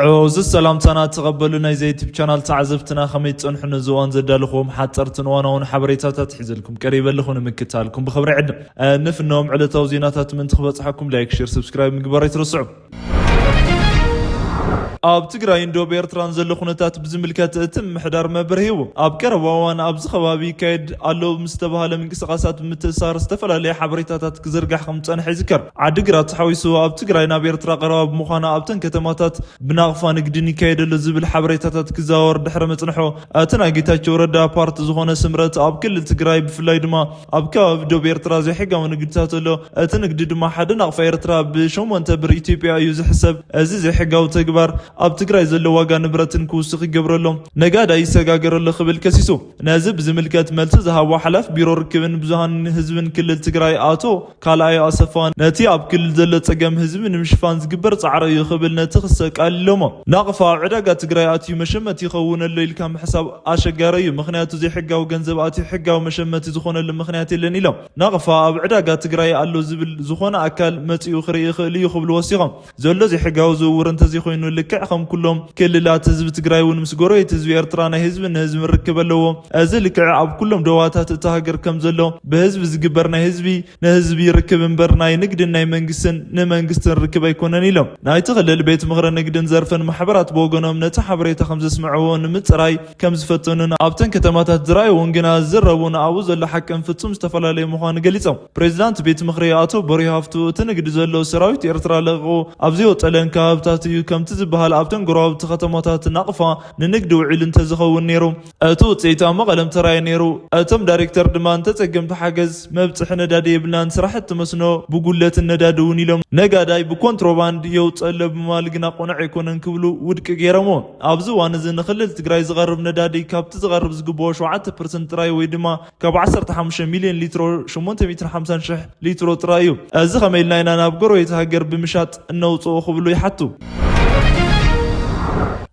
ዕዙዝ ሰላምታና ተቐበሉ፣ ናይዚ ዩቱብ ቻናል ተዓዘብትና። ከመይ ትጸንሑ? ነዚ እዋን ዘዳለኹዎም ሓጸርትን እዋናውን ሓበሬታታት ሒዘልኩም ቀሪበ ኣለኹ። ንምክታልኩም ብኽብሪ ዕድም። እ፣ ንፍኖም ዕለታዊ ዜናታት ምእንቲ ክበጽሓኩም ላይክ፣ ሼር፣ ሰብስክራይብ ምግባር ኣይትረስዑ። ኣብ ትግራይን ዶብ ኤርትራን ዘሎ ኩነታት ብዝምልከት እቲ ምምሕዳር መብርሂ ሂቡ። ኣብ ቀረባ እዋን ኣብዚ ከባቢ ይካየድ ኣሎ ምስ ዝተባህለ ምንቅስቓሳት ብምትእሳር ዝተፈላለየ ሓበሬታታት ክዝርጋሕ ከም ዝጸንሐ ይዝከር። ዓዲግራት ተሓዊሱ ኣብ ትግራይ ናብ ኤርትራ ቀረባ ብምዃና ኣብተን ከተማታት ብናቕፋ ንግድን ይካየድ ኣሎ ዝብል ሓበሬታታት ክዘዋወር ድሕሪ ምጽንሖ፣ እቲ ናይ ጌታቸው ረዳ ፓርቲ ዝኾነ ስምረት ኣብ ክልል ትግራይ ብፍላይ ድማ ኣብ ከባቢ ዶብ ኤርትራ ዘይሕጋዊ ንግድታት ኣሎ። እቲ ንግዲ ድማ ሓደ ናቕፋ ኤርትራ ብሸሞንተ ብር ኢትዮጵያ እዩ ዝሕሰብ። እዚ ዘይሕጋዊ ተግባር ኣብ ትግራይ ዘሎ ዋጋ ንብረትን ክውስኽ ይገብረሎ፣ ነጋዳይ ይሰጋገረሎ ክብል ከሲሱ። ነዚ ብዝምልከት መልሲ ዝሃቦ ሓላፊ ቢሮ ርክብን ብዙሃን ህዝብን ክልል ትግራይ ኣቶ ካልኣይ ኣሰፋ፣ ነቲ ኣብ ክልል ዘሎ ጸገም ህዝቢ ንምሽፋን ዝግበር ጻዕሪ እዩ ክብል ነቲ ክሲ ኣቃሊሎሞ። ናቕፋ ኣብ ዕዳጋ ትግራይ ኣትዩ መሸመቲ ይኸውን ኣሎ ኢልካ ምሕሳብ ኣሸጋሪ እዩ፣ ምኽንያቱ ዘይሕጋዊ ገንዘብ ኣትዩ ሕጋዊ መሸመቲ ዝኾነሉ ምኽንያት የለን ኢሎም። ናቕፋ ኣብ ዕዳጋ ትግራይ ኣሎ ዝብል ዝኾነ ኣካል መጺኡ ክርኢ ይኽእል እዩ ክብሉ ወሲኾም። ዘሎ ዘይሕጋዊ ዝውውር እንተዘይኮይኑ ልክዕ ከም ኩሎም ክልላት ህዝቢ ትግራይ እውን ምስ ጎረቤት ህዝቢ ኤርትራ ናይ ህዝቢ ንህዝቢ ርክብ ኣለዎ። እዚ ልክዕ ኣብ ኩሎም ዶባታት እታ ሃገር ከም ዘሎ ብህዝቢ ዝግበር ናይ ህዝቢ ንህዝቢ ርክብ እምበር ናይ ንግድን ናይ መንግስትን ንመንግስትን ርክብ ኣይኮነን ኢሎም። ናይቲ ክልል ቤት ምኽሪ ንግድን ዘርፍን ማሕበራት ብወገኖም ነቲ ሓበሬታ ከም ዘስምዕዎ ንምጽራይ ከም ዝፈተኑን ኣብተን ከተማታት ዝረኣይዎ እውን ግና ዝዝረቡን ኣብኡ ዘሎ ሓቅን ፍጹም ዝተፈላለየ ምዃኑ ገሊጾም። ፕሬዚዳንት ቤት ምኽሪ ኣቶ በሪሁ ሃፍቱ እቲ ንግዲ ዘሎ ሰራዊት ኤርትራ ለቒቑ ኣብ ዘይወጸለን ከባብታት እዩ ከምቲ ዝበሃል ኣብተን ጎረባብቲ ከተማታት ናቕፋ ንንግዲ ውዒሉ እንተዝኸውን ነይሩ እቲ ውጽኢት ኣብ መቐለ ምተራእየ ነይሩ። እቶም ዳይሬክተር ድማ ንተጸገምቲ ሓገዝ መብጽሒ ነዳዲ የብልናን፣ ስራሕቲ መስኖ ብጉድለትን ነዳዲ እውን ኢሎም ነጋዳይ ብኮንትሮባንድ የውጽእ ኣሎ ብምባል ግና ቅኑዕ ኣይኮነን ክብሉ ውድቂ ገይሮምዎ። ኣብዚ እዋን እዚ ንክልል ትግራይ ዝቐርብ ነዳዲ ካብቲ ዝቐርብ ዝግብኦ ሸውዓተ ፐርሰንት ጥራይ ወይ ድማ ካብ ዓሰርተ ሓሙሽተ ሚልዮን ሊትሮ ሸሞንተ ሚእትን ሓምሳን ሽሕ ሊትሮ ጥራይ እዩ። እዚ ከመይ ኢልና ኢና ናብ ጎረቤት ሃገር ብምሻጥ እነውፅኦ ክብሉ ይሓቱ።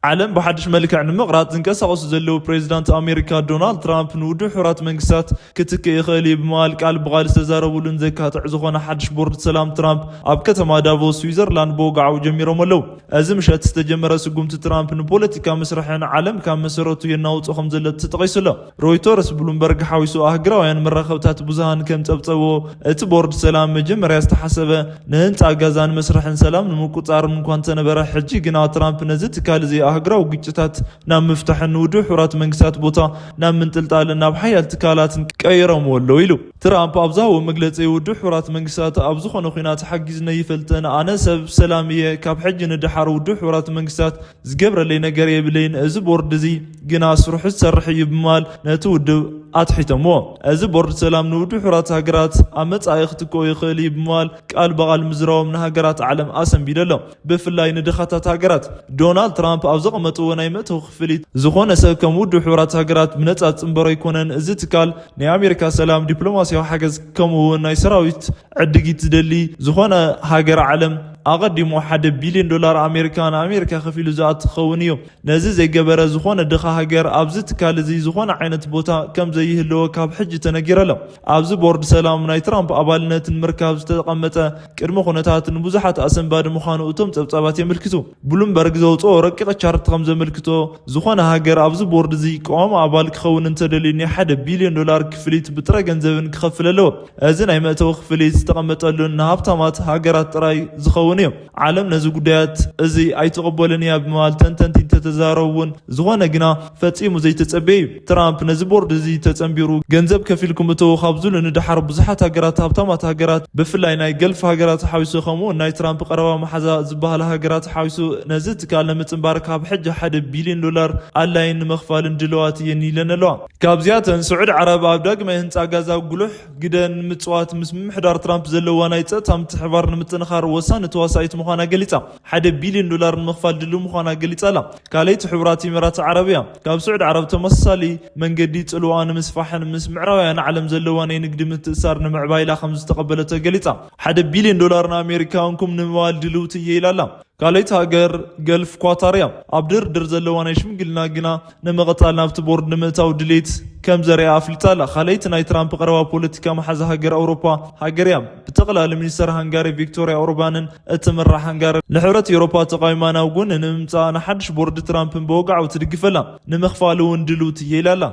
ዓለም ብሓድሽ መልክዕ ንምቕራጽ ዝንቀሳቐሱ ዘለዉ ፕሬዚዳንት ኣሜሪካ ዶናልድ ትራምፕ ንውድብ ሕቡራት መንግስታት ክትክእ ይኽእል እዩ ብምባል ቃል ብቓል ዝተዛረቡሉን ዘካትዕ ዝኾነ ሓድሽ ቦርድ ሰላም ትራምፕ ኣብ ከተማ ዳቮስ ስዊዘርላንድ ብወግዓዊ ጀሚሮም ኣለዉ። እዚ ምሸት ዝተጀመረ ስጉምቲ ትራምፕ ንፖለቲካ መስርሕን ዓለም ካብ መሰረቱ የናውጾ ከም ዘሎ ተጠቒሱ ኣሎ። ሮይተርስ ብሉምበርግ ሓዊሱ ኣህግራውያን መራኸብታት ብዙሃን ከም ጸብጸብዎ፣ እቲ ቦርድ ሰላም መጀመርያ ዝተሓሰበ ንህንጻ ጋዛን መስርሕን ሰላም ንምቁጻርን እኳ እንተነበረ፣ ሕጂ ግና ትራምፕ ነዚ ትካል እዚ ኣህግራዊ ግጭታት ናብ ምፍታሕን ንውድብ ሕቡራት መንግስታት ቦታ ናብ ምንጥልጣልን ናብ ሓያል ትካላትን ቀይሮምዎ ኣለዉ ኢሉ። ትራምፕ ኣብ ዝሃቦ መግለጺ፣ ውድብ ሕቡራት መንግስታት ኣብ ዝኾነ ኲናት ሓጊዝኒ ኣይፈልጥን፣ ኣነ ሰብ ሰላም እየ፣ ካብ ሕጂ ንደሓር ውድብ ሕቡራት መንግስታት ዝገብረለይ ነገር የብለይን፣ እዚ ቦርድ እዚ ግና ስርሑ ዝሰርሕ እዩ ብምባል ነቲ ውድብ ኣትሒቶምዎ። እዚ ቦርድ ሰላም ንውድብ ሕቡራት ሃገራት ኣብ መጻኢ ክትክኦ ይኽእል እዩ ብምባል ቃል ብቓል ምዝራቦም ንሃገራት ዓለም ኣሰንቢዱ ኣሎ። ብፍላይ ንድኻታት ሃገራት። ዶናልድ ትራምፕ ኣብ ዘቐመጥዎ ናይ መእተዊ ክፍሊት፣ ዝኾነ ሰብ ከም ውድብ ሕቡራት ሃገራት ብነጻ ዝጽንበሮ ኣይኮነን፣ እዚ ትካል ናይ ኣሜሪካ ሰላም፣ ዲፕሎማስያዊ ሓገዝ ከምኡ እውን ናይ ሰራዊት ዕድጊት ዝደሊ ዝኾነ ሃገር ዓለም ኣቐዲሙ ሓደ ቢልዮን ዶላር ኣሜሪካ ንኣሜሪካ ከፊሉ ዝኣቱ ክኸውን እዩ። ነዚ ዘይገበረ ዝኾነ ድኻ ሃገር ኣብዚ ትካል እዚ ዝኾነ ዓይነት ቦታ ከም ዘይህልዎ ካብ ሕጂ ተነጊሩ ኣሎ። ኣብዚ ቦርድ ሰላም ናይ ትራምፕ ኣባልነት ንምርካብ ዝተቐመጠ ቅድመ ኩነታት ንብዙሓት ኣሰንባዲ ምዃኑ እቶም ጸብጻባት የመልክቱ። ብሉምበርግ ዘውጽኦ ረቂቕ ቻርት ከም ዘመልክቶ፣ ዝኾነ ሃገር ኣብዚ ቦርድ እዚ ቀዋሚ ኣባል ክኸውን እንተደልዩ ናይ ሓደ ቢልዮን ዶላር ክፍሊት ብጥረ ገንዘብን ክኸፍል ኣለዎ። እዚ ናይ መእተዊ ክፍሊት ዝተቐመጠሉን ንሃብታማት ሃገራት ጥራይ ዝኸውን እዩ። ዓለም ነዚ ጉዳያት እዚ ኣይትቕበልን እያ ብምባል ተንተንቲ እንተተዛረቡ እውን፣ ዝኾነ ግና ፈጺሙ ዘይተጸበየ እዩ። ትራምፕ ነዚ ቦርድ እዚ ተጸንቢሩ ገንዘብ ከፊልኩም እተዉ ካብ ዝብሉ ንደሓር ብዙሓት ሃገራት፣ ሃብታማት ሃገራት፣ ብፍላይ ናይ ገልፍ ሃገራት ሓዊሱ ከምኡ እውን ናይ ትራምፕ ቀረባ መሓዛ ዝበሃላ ሃገራት ሓዊሱ ነዚ ትካል ንምጽንባር ካብ ሕጂ ሓደ ቢልዮን ዶላር ኣላይን ንምኽፋልን ድልዋት እየን ኢለን ኣለዋ። ካብዚኣተን ስዑድ ዓረብ ኣብ ዳግማይ ህንጻ ጋዛ ጉሉሕ ግደ ንምጽዋት ምስ ምምሕዳር ትራምፕ ዘለዋ ናይ ጸጥታ ምትሕብባር ንምጥንኻር ወሳኒ ተዋሳኢት ምዃና ገሊጻ። ሓደ ቢልዮን ዶላር ንምኽፋል ድልው ምዃና ገሊጻ ኣላ። ካልኣይቲ ሕቡራት ኢሚራት ዓረብ እያ። ካብ ስዑድ ዓረብ ተመሳሳሊ መንገዲ ጽልዋ ንምስፋሕን ምስ ምዕራባውያን ዓለም ዘለዋ ናይ ንግዲ ምትእሳር ንምዕባይ ኢላ ከም ዝተቐበለቶ ገሊጻ። ሓደ ቢልዮን ዶላር ንኣሜሪካውያን ኩም ንምባል ድልውቲ እየ ኢላ ኣላ። ካልኣይቲ ሃገር ገልፍ ኳታር እያ። ኣብ ድርድር ዘለዋ ናይ ሽምግልና ግና ንምቕጻል ናብቲ ቦርድ ንምእታው ድሌት ከም ዘርኣ ኣፍሊጣ ኣላ። ካልኣይቲ ናይ ትራምፕ ቀረባ ፖለቲካ መሓዛ ሃገር ኣውሮፓ ሃገር እያ። ብጠቕላሊ ሚኒስተር ሃንጋሪ ቪክቶሪያ ኦርባንን እትምራሕ ሃንጋሪ ንሕብረት ኤውሮፓ ተቓዊማ ናብ ጎኒ ንምምጻእ ንሓድሽ ቦርድ ትራምፕን ብወግዓዊ ትድግፍ ኣላ። ንምኽፋል እውን ድልውቲ እየ ኢላ ኣላ።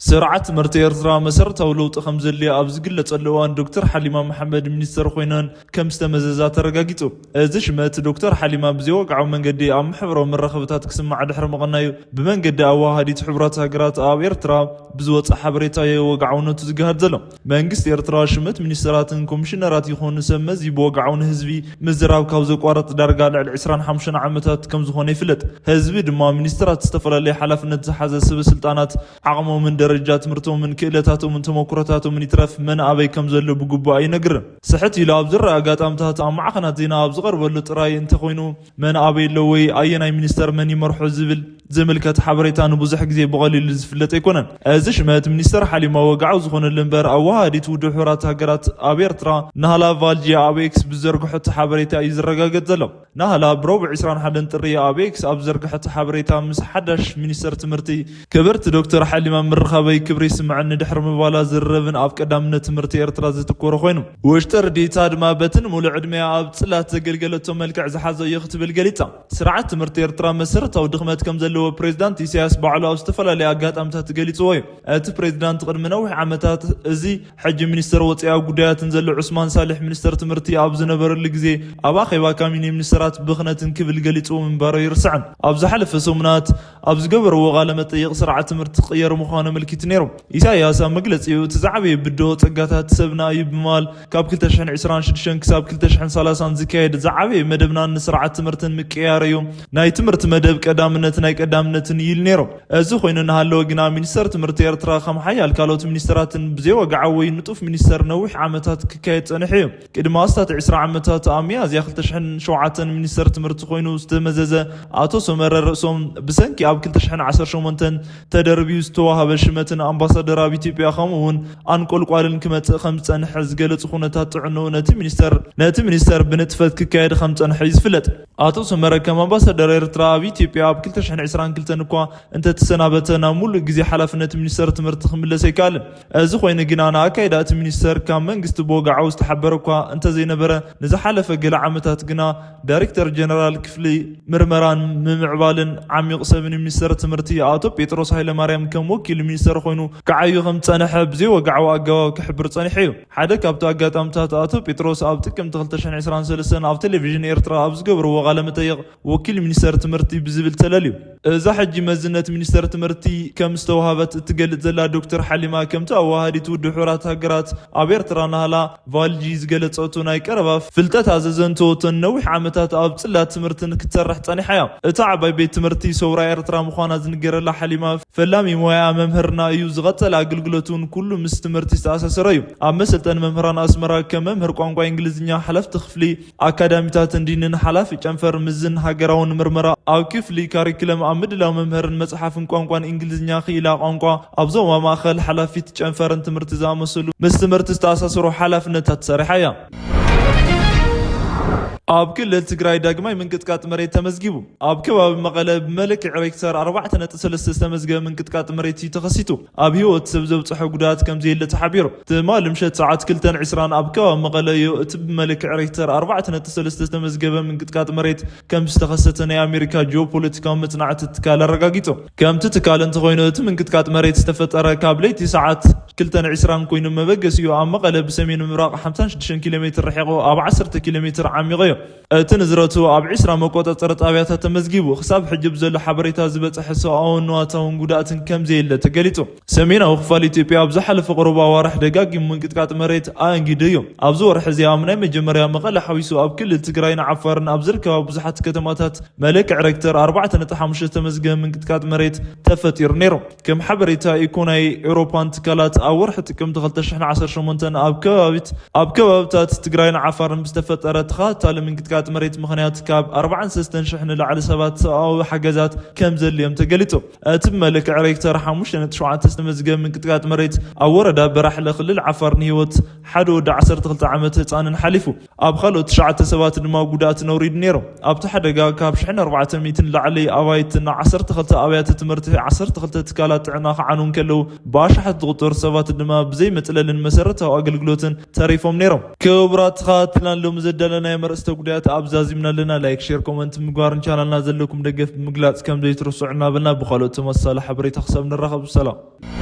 ስርዓት ትምህርቲ ኤርትራ መሰረታዊ ለውጢ ከም ዘድልዮ ኣብ ዝግለጸሉ እዋን ዶክተር ሓሊማ መሓመድ ሚኒስተር ኮይነን ከም ዝተመዘዛ ተረጋጊጹ። እዚ ሽመት ዶክተር ሓሊማ ብዘይወግዓዊ መንገዲ ኣብ ማሕበራዊ መራኸብታት ክስማዕ ድሕሪ ምቕናዩ ብመንገዲ ኣዋሃዲት ሕቡራት ሃገራት ኣብ ኤርትራ ብዝወጸ ሓበሬታ የወግዓውነቱ ዝግሃድ ዘሎ። መንግስቲ ኤርትራ ሽመት ሚኒስተራትን ኮሚሽነራት ይኹን ሰብ መዚ ብወግዓዊ ንህዝቢ ምዝራብ ካብ ዘቋርጽ ዳርጋ ልዕሊ ዕስራን ሓሙሽተን ዓመታት ከም ዝኾነ ይፍለጥ። ህዝቢ ድማ ሚኒስተራት ዝተፈላለየ ሓላፍነት ዝሓዘ ስበ ስልጣናት ዓቕሞምን ደረጃ ትምህርቶምን ክእለታቶምን ተመኩሮታቶምን ይትረፍ መን ኣበይ ከም ዘሎ ብግቡእ ኣይነግርን። ስሕት ኢሉ ኣብ ዝረኣ ኣጋጣምታት ኣብ ማዕኸናት ዜና ኣብ ዝቐርበሉ ጥራይ እንተኾይኑ መን ኣበይ ኣሎ ወይ ኣየናይ ሚኒስተር መን ይመርሖ ዝብል ዝምልከት ሓበሬታ ንብዙሕ ግዜ ብቐሊሉ ዝፍለጥ ኣይኮነን። እዚ ሽመት ሚኒስተር ሓሊማ ወግዓዊ ዝኾነሉ እምበር ኣወሃሃዲት ውድብ ሕቡራት ሃገራት ኣብ ኤርትራ ናህላ ቫልጂ ኣብ ኤክስ ብዘርግሖ እቲ ሓበሬታ እዩ ዝረጋገጽ ዘሎ። ናህላ ብረቡዕ ዕስራን ሓደን ጥሪ ኣብ ኤክስ ኣብ ዘርግሐቶ ሓበሬታ ምስ ሓዳሽ ሚኒስተር ትምህርቲ ክብርቲ ዶክተር ሓሊማ ምርኻበይ ክብሪ ይስምዐኒ ድሕሪ ምባላ ዝርርብን ኣብ ቀዳምነት ትምህርቲ ኤርትራ ዘተኮረ ኮይኑ ውሽጢ ርዲታ ድማ በቲ ንሙሉእ ዕድሜኣ ኣብ ጽላት ዘገልገለቶ መልክዕ ዝሓዞ እዩ ክትብል ገሊጻ። ስርዓት ትምህርቲ ኤርትራ መሰረታዊ ድኽመት ከም ዘለዎ ፕሬዝዳንት ኢሳያስ ባዕሉ ኣብ ዝተፈላለዩ ኣጋጣምታት ገሊጽዎ እዩ። እቲ ፕሬዝዳንት ቅድሚ ነዊሕ ዓመታት እዚ ሕጂ ሚኒስተር ወጻኢ ጉዳያትን ዘሎ ዑስማን ሳልሕ ሚኒስተር ትምህርቲ ኣብ ዝነበረሉ ግዜ ኣብ ኣኼባ ካቢኔ ሚኒስተራት ብኽነትን ክብል ገሊጽዎ ምንባሩ ኣይርስዕን። ኣብ ዝሓለፈ ሰሙናት ኣብ ዝገበርዎ ቃለ መጠይቕ ስርዓት ትምህርቲ ክቕየር ምዃኑ ኣመልኪቱ ነይሩ። ኢሳያስ ኣብ መግለጺኡ እቲ ዝዓበየ ብድሆ ጸጋታት ሰብና እዩ ብምባል ካብ ክልተ ሽሕን ዕስራን ሽዱሽተን ክሳብ ክልተ ሽሕን ሰላሳን ዝካየድ ዝዓበየ መደብና ንስርዓት ትምህርትን ምቅያር እዩ። ናይ ትምህርቲ መደብ ቀዳምነት ናይ ቀዳምነትን እዩ ኢሉ ነይሩ። እዚ ኮይኑ እናሃለወ ግና ሚኒስተር ትምህርቲ ኤርትራ ከም ሓያል ካልኦት ሚኒስተራትን ብዘይወግዓዊ ወይ ንጡፍ ሚኒስተር ነዊሕ ዓመታት ክካየድ ጸኒሑ እዩ። ቅድሚ ኣስታት ዕስራ ዓመታት ኣብ ሚያዝያ ክልተ ሽሕን ሸውዓተን ሚኒስተር ትምህርቲ ኮይኑ ዝተመዘዘ ኣቶ ሰመረ ርእሶም ብሰንኪ ኣብ ክልተ ሽሕን ዓሰርተ ሸሞንተን ተደርብዩ ዝተዋሃበ ሽመትን ኣምባሳደር ኣብ ኢትዮጵያ ከምኡ እውን ኣንቆልቋልን ክመጽእ ከም ዝጸንሐ ዝገለጹ ኩነታት ጥዕንኡ ነቲ ሚኒስተር ነቲ ሚኒስተር ብንጥፈት ክካየድ ከም ዝጸንሐ እዩ ዝፍለጥ። ኣቶ ሰመረ ከም ኣምባሳደር ኤርትራ ኣብ ኢትዮጵያ ኣብ ክልተ ሽሕን ዕስራን ክልተን እኳ እንተተሰናበተ ናብ ሙሉእ ግዜ ሓላፍነት ሚኒስተር ትምህርቲ ክምለስ ኣይከኣልን። እዚ ኮይኑ ግና ንኣካይዳ እቲ ሚኒስተር ካብ መንግስቲ ብወግዓዊ ዝተሓበረ እኳ እንተዘይነበረ ንዝሓለፈ ገለ ዓመታት ግና ዳይሬክተር ጀነራል ክፍሊ ምርመራን ምምዕባልን ዓሚቕ ሰብን ሚኒስተር ትምህርቲ ኣቶ ጴጥሮስ ሃይለማርያም ከም ወኪል ሚኒስተር ኮይኑ ክዓዩ ከም ዝጸንሐ ብዘይወግዓዊ ኣገባብ ክሕብር ጸኒሑ እዩ። ሓደ ካብቲ ኣጋጣምታት ኣቶ ጴጥሮስ ኣብ ጥቅምቲ ክልተ ሽሕን ዕስራን ሰለስተን ኣብ ቴሌቪዥን ኤርትራ ኣብ ዝገበርዎ ቃለ መጠይቕ ወኪል ሚኒስተር ትምህርቲ ብዝብል ተለልዩ። እዛ ሕጂ መዝነት ሚኒስተር ትምህርቲ ከም ዝተዋሃበት እትገልጽ ዘላ ዶክተር ሓሊማ ከምቲ ኣዋሃዲት ውድብ ሕቡራት ሃገራት ኣብ ኤርትራ ናህላ ቫልጂ ዝገለጸቶ ናይ ቀረባ ፍልጠታ ዘዘንተወቶን ነዊሕ ዓመታት ኣብ ጽላት ትምህርትን ክትሰርሕ ጸኒሓ እያ። እታ ዓባይ ቤት ትምህርቲ ሰውራ ኤርትራ ምዃና ዝንገረላ ሓሊማ ፈላሚ ሞያ መምህርና እዩ። ዝቐጸለ ኣገልግሎት እውን ኩሉ ምስ ትምህርቲ ዝተኣሳሰረ እዩ። ኣብ መሰልጠኒ መምህራን ኣስመራ ከም መምህር ቋንቋ እንግሊዝኛ፣ ሓለፍቲ ክፍሊ ኣካዳሚታትን ዲንን፣ ሓላፊ ጨንፈር ምዝን ሃገራውን ምርመራ ኣብ ክፍሊ ካሪክለም ኣብ ምድላው መምህርን መጽሓፍን ቋንቋን እንግሊዝኛ ክኢላ ቋንቋ ኣብ ዞባ ማእከል ሓላፊት ጨንፈርን ትምህርቲ ዝኣመሰሉ ምስ ትምህርቲ ዝተኣሳሰሩ ሓላፍነታት ሰሪሓ እያ። ኣብ ክልል ትግራይ ዳግማይ ምንቅጥቃጥ መሬት ተመዝጊቡ። ኣብ ከባቢ መቐለ ብመለክዒ ሬክተር ኣርባዕተ ነጥቢ ሰለስተ ዝተመዝገበ ምንቅጥቃጥ መሬት እዩ ተኸሲቱ። ኣብ ህይወት ሰብ ዘብፅሐ ጉድኣት ከም ዘየለ ተሓቢሩ። ትማሊ ምሸት ሰዓት ክልተን ዕስራን ኣብ ከባቢ መቐለ እዩ እቲ ብመለክዒ ሬክተር ኣርባዕተ ነጥቢ ሰለስተ ዝተመዝገበ ምንቅጥቃጥ መሬት ከም ዝተኸሰተ ናይ ኣሜሪካ ጂኦፖለቲካዊ መጽናዕቲ ትካል ኣረጋጊጹ። ከምቲ ትካል እንተኾይኑ እቲ ምንቅጥቃጥ መሬት ዝተፈጠረ ካብ ለይቲ ሰዓት ክልተን ዕስራን ኮይኑ መበገሲኡ ኣብ መቐለ ብሰሜን ምብራቕ ሓምሳን ሽዱሽተን ኪሎ ሜትር ርሒቑ ኣብ ዓሰርተ ኪሎ ሜትር ዓሚቑ እዩ። እቲ ንዝረቱ ኣብ ዕስራ መቆጻጸሪ ጣብያታት ተመዝጊቡ። ክሳብ ሕጂ ብዘሎ ሓበሬታ ዝበጽሐ ሰብኣውን ንዋታውን ጉድኣትን ከም ዘየለ ተገሊጹ። ሰሜናዊ ክፋል ኢትዮጵያ ኣብ ዝሓለፈ ቁሩብ ኣዋርሕ ደጋጊሙ ምንቅጥቃጥ መሬት ኣእንጊዱ እዩ። ኣብዚ ወርሒ እዚ ኣብ ናይ መጀመርያ መቐለ ሓዊሱ ኣብ ክልል ትግራይን ዓፋርን ኣብ ዝርከባ ብዙሓት ከተማታት መለክዕ ሬክተር ኣርባዕተ ነጥቢ ሓሙሽተ ዝተመዝገበ ምንቅጥቃጥ መሬት ተፈጢሩ ነይሩ። ከም ሓበሬታ ኢኮ ናይ ኤውሮፓን ትካላት ኣብ ወርሒ ጥቅምቲ ክልተ ሽሕን ዓሰርተ ሸሞንተን ኣብ ከባቢት ኣብ ከባብታት ትግራይን ዓፋርን ብዝተፈጠረ ተኸታታሊ ምንቅጥቃጥ መሬት ምኽንያት ካብ ኣርባዓን ሰለስተን ሽሕ ንላዕሊ ሰባት ሰብኣዊ ሓገዛት ከም ዘድልዮም ተገሊጹ። እቲ ብመለክዕ ሬክተር ሓሙሽተ ነጥቢ ሸውዓተ ዝተመዝገበ ምንቅጥቃጥ መሬት ኣብ ወረዳ በራሕለ ክልል ዓፋር ንህይወት ሓደ ወዲ ዓሰርተ ክልተ ዓመት ህፃንን ሓሊፉ። ኣብ ካልኦት ትሽዓተ ሰባት ድማ ጉድኣት ነውሪዱ ነይሮም። ኣብቲ ሓደጋ ካብ ሽሕን ኣርባዕተ ሚእትን ንላዕሊ ኣባይትን ዓሰርተ ክልተ ኣብያተ ትምህርቲ፣ ዓሰርተ ክልተ ትካላት ጥዕና ክዓኑ እንከለዉ፣ ብኣሽሓት ዝቑጸሩ ሰባት ድማ ብዘይ መጽለልን መሰረታዊ ኣገልግሎትን ተሪፎም ነይሮም። ክቡራት ተኸታተልትና፣ ሎሚ ዘዳለናዮም ኣርእስተ ጉዳያት ኣብ ዛዚምና ኣለና። ላይክ፣ ሼር፣ ኮመንት ምግባርን ቻናልና ዘለኩም ደገፍ ብምግላጽ ከም ዘይትርስዑ እናበልና፣ ብኻልኦት ተመሳሳሊ ሓበሬታ ክሳብ ንራኸብ ሰላም።